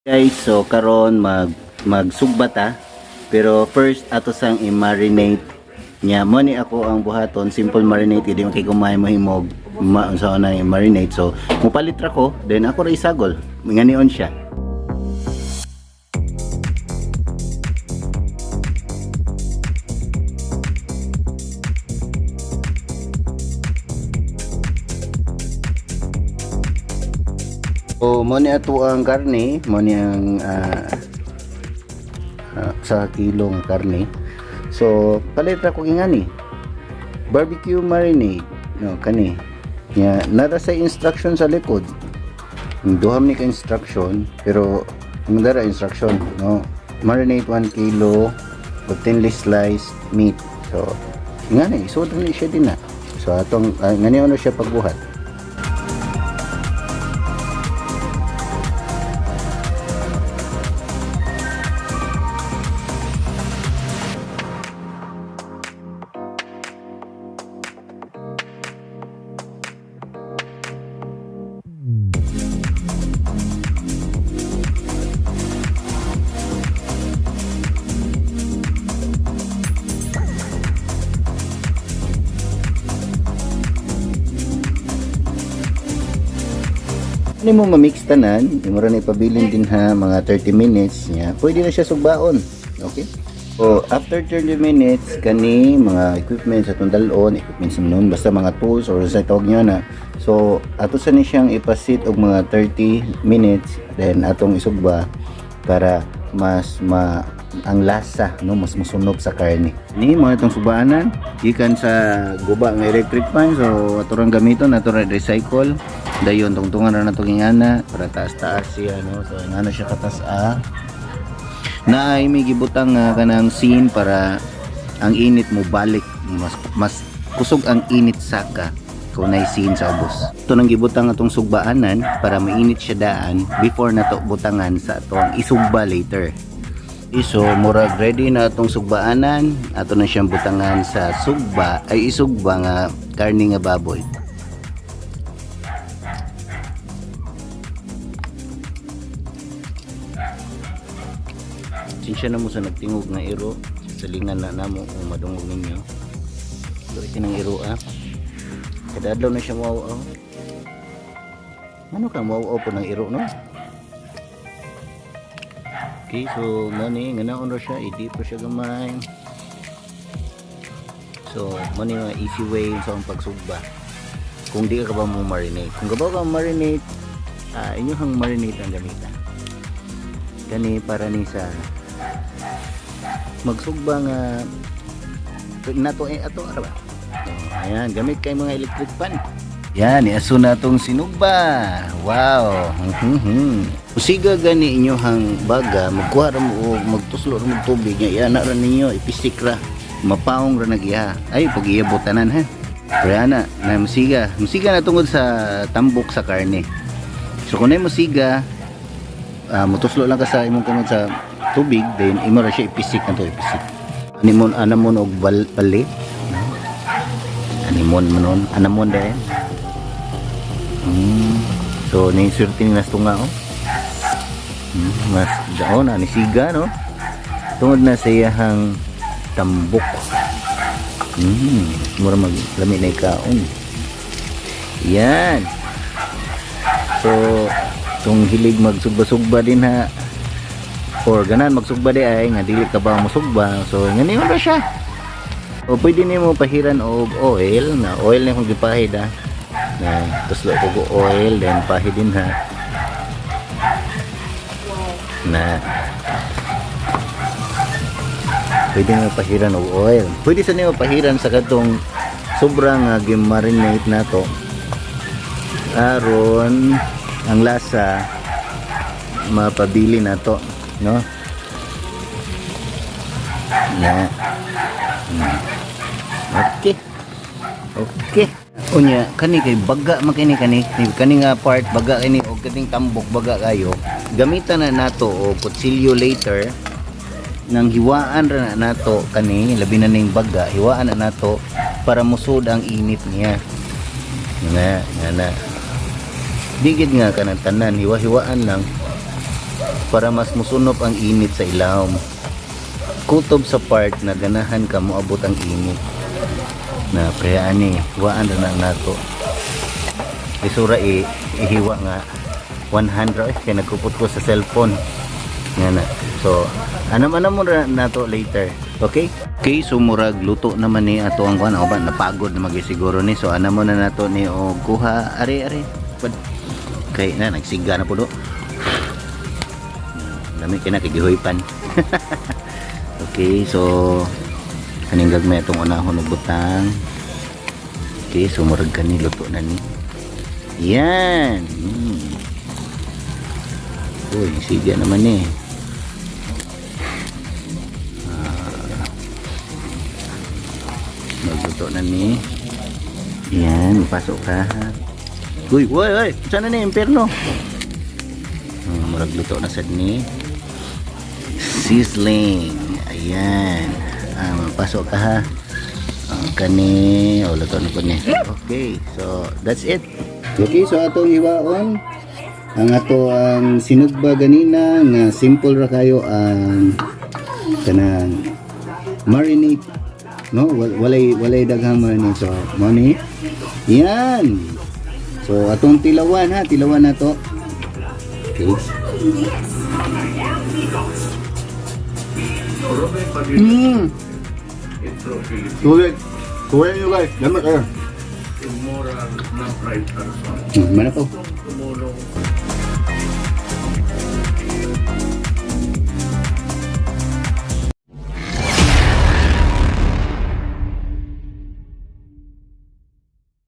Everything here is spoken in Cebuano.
Guys, so karon magsugba ta. Pero first ato sang i-marinate nya. Mo ni ako ang buhaton, simple marinate, di man kay kumay mahimog ma unsa na i-marinate. So mupalit ra ko, then ako ra isagol. Nganion siya. So mo ni ato ang karne, mo ni ang sa kilo nga karne. So palit ra ko ingani. Barbecue marinade, no, kani. Nya nara sa instruction sa likod. Duha ni ka instruction, pero ang dara instruction, no. Marinate 1 kilo of thinly sliced meat. So ingani isod ni siya din na. So atong ngani ano siya pagbuhat. Ano mo ma-mix tanan, imo ra na ipabilin din ha mga 30 minutes niya. Pwede na siya sugbaon. Okay? So, after 30 minutes kani mga equipment sa atong dalon, equipment sa nun, basta mga tools or sa tawag niyo na. So, ato sa ni siyang ipasit og mga 30 minutes, then atong isugba para mas ma ang lasa, no, mas musunob sa karne. Ni mo itong sugbaanan gikan sa guba nga electric fan, so ato rang gamiton, ato ra recycle. Dayon tungtungan ra nato ingana para taas-taas siya, no. So ingana siya katas a. Na ay may gibutang nga kanang scene para ang init mo balik, mas mas kusog ang init saka kung nay scene sa ubos. Ito nang gibutang atong sugbaanan para mainit siya daan before nato butangan sa atong isugba later. So murag ready na atong sugbaanan, ato na siyang butangan sa sugba ay isugba nga karne nga baboy. Sinsya na mo sa nagtingog nga iro, salingan na namo kung madungog ninyo. Pero kinang iro ah. Kada adlaw na siya mauaw. Ano ka mauaw po ng iro, no? Okay, so money nga naon ra siya, i-dip ra siya gamay. So, mo ni mga easy way sa ang pagsugba. Kung di ka ba mo marinate. Kung gabaw ka marinate, inyong marinate ang gamitan. Kani para ni sa magsugba nga nato eh ato ara ba. Oh, ayan, gamit kay mga electric pan. Yan, iaso na tong sinugba. Wow. Usiga gani inyohang baga, magkuha ra mo og magtuslo ra mo og tubig nya, iana ra ninyo, ipisik ra. Mapaong ra nagiha. Ay, pag iya butanan ha. Pero ana, na musiga. Musiga na tungod sa tambok sa karne. So kung na musiga, mutuslo lang ka sa imong kamot sa tubig, then imo ra siya ipisik na to, ipisik. Animon, anamon og bali. No? Animon mo nun, anamon din. So ni swerte ni nastunga oh. Mas daon na ni siga, no. Tungod na sa iyahang tambok. Mura mag lami na ikaon. Yan. So tung hilig magsugba-sugba din ha, or ganan magsugba di ay nga dili ka ba mosugba, so ngani ra siya. O pwede nimo pahiran og oil, na oil na akong gipahid ha. Na tuslo ko og oil, then pahid din ha. Na pwede nimo pahiran og oil. Pwede sa nimo pahiran sa katong sobrang gimarinate nato aron ang lasa mapabili nato, no? Na. Okay. Okay. Unya kani kay baga man kini kani kani nga part baga kini og kaning tambok baga kayo. Gamitan na nato og kutsilyo later nang hiwaan ra na nato kani, labi na ning baga, hiwaan na nato para musod ang init niya. Nga nga na. Digid nga kanang tanan hiwa-hiwaan lang. Para mas musunop ang init sa ilawom. Kutob sa part na ganahan ka moabot ang init. Na pre ani, waan ra na nato. Isura i ihiwa nga 100 eh, kay nagkupot ko sa cellphone. Nga na. So, anam-anam mo ra nato later. Okay? Okay, so murag luto naman ni ato ang kuan. Ako ba napagod na magisiguro ni. So anam mo na nato ni og kuha ari ari. Kay na nagsiga na po do. Dami kay na kay gihoypan. Okay, so kaning gagmay atong unahon og butang. Okay, so murag kani luto na ni. Yan. Uy, sige naman eh. Ah. Magluto na ni. Yan, pasok ka. Uy, uy, uy, saan na ni imperno? Murag luto na sad ni. Sizzling. Ayan. Ah, pasok ka ha. Ah, kani, o luto na po ni. Okay, so that's it. Okay, so atong hiwaon ang ato ang sinugba ganina nga simple ra kayo ang kanang marinate, no? Walay daghang marinate, so mao ni yan. So atong tilawan ha, tilawan na to. Okay. Sulit. Sulit nyo guys. Dami kayo. Mana po.